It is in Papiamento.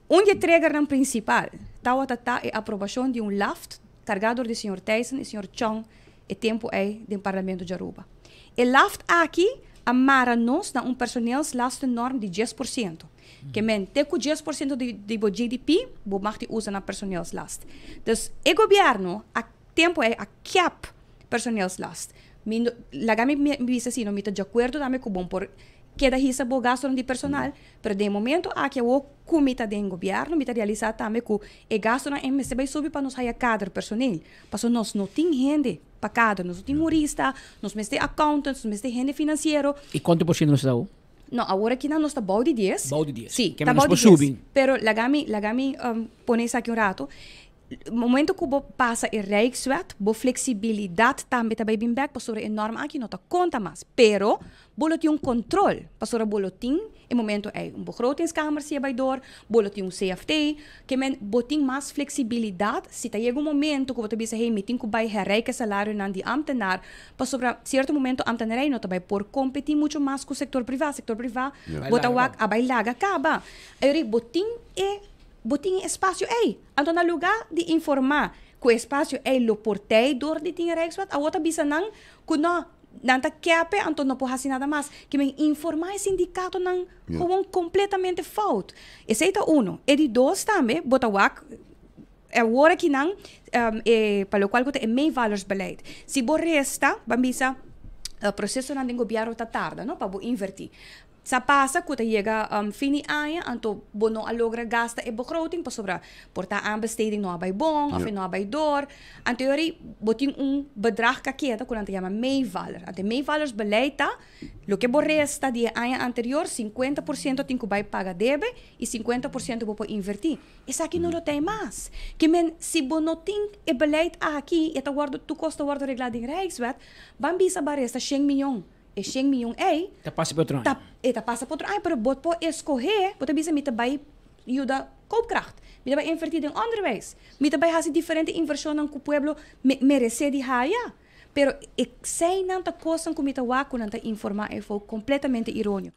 Un di e triggernan principal tawata ta e aprobacion di un LAFT carga door di señor Thijssen y señor Chong e tempo ey den Parlamento di Aruba. E LAFT aki a mara nos na un personeelslastennorm di 10%. Ke men te cu 10% di bo GDP bo mag di usa na personeelslast. Dus e gobierno a tempo ey a cap personeelslast. Mi no, laga mi bisa si no mi ta di acuerdo tambe cu bon por keda hisa bo gastonan di personal, pero den e momento aki awo cu mi ta den gobierno mi ta realisa tambe cu e gastonan e mester bay subi pa nos haya kader personeel, pasobra nos no tin hende pa kader, nos no tin hurista, nos mester accountants, nos mester hende financiero. Y cuanto por ciento nos ta awo? No, awor aki nan nos ta bou di 10. Bou di 10. Si, Ke ta men nos bou di por 10. subi. Pero laga mi pone esaki un rato. Momento cu bo pasa e Rijkswet, bo flexibilidad tambe ta bay bin bek, pasobra e norma aki no ta conta mas. Pero bo lo tin un control, pasobra bo lo tin e momento ey un begrotingskamer si e bay door, bo lo tin un CFT, ke men bo tin mas flexibilidad si ta yega un momento cu bo ta bisa, "Hey, mi tin cu bay herrijke salarionan di ambtenaar," pasobra cierto momento ambtenarij no ta bay por competi mucho mas cu sector priva. Sector priva, bo ta Bay laga. Wak a bay laga caba. Ayori bo tin e espacio ey. Anto na lugar di informa cu e espacio ey lo por tey door di tin Rijkswet, awo ta bisa nan cu no, nan ta cap e, anto no por haci nada mas. Ke men informa e sindicatonan gewoon completamente fout. Esey ta uno. E di dos tambe, bo ta wak, awor aki nan, pa locual cu ta e meevallersbeleid. Si bo resta, ban bisa, procesonan den gobierno ta tarda, no, pa bo inverti. Sa pasa cu ta yega fin di aña, anto bo no a logra gasta e begroting, pasobra por ta aanbesteding no a bay bon, of no a bay door. Anto yori, bo tin un bedrag cu a keda, cu nan ta yama meevaller. Anto meevallersbeleid ta, loke bo resta di aña anterior, 50% tin cu bay paga debe y 50% bo por inverti. Esaki no lo tin mas. Ke men, si bo no tin e beleid aki, e ta wordo, tur cos ta wordo regla den Rijkswet, ban bisa bo a resta 100 miljoen. E 100 miljoen ey, Ta pasa pa otro aña. Ta pasa pa otro aña, pero bo por escoge, bo ta bisa mi ta bay yuda koopkracht. Mi ta bay inverti den onderwijs. Mi ta bay haci diferente inversionan cu pueblo merece di haya. Pero esey nan ta cosnan cu mi ta wak cu nan ta informa e volk completamente eroneo.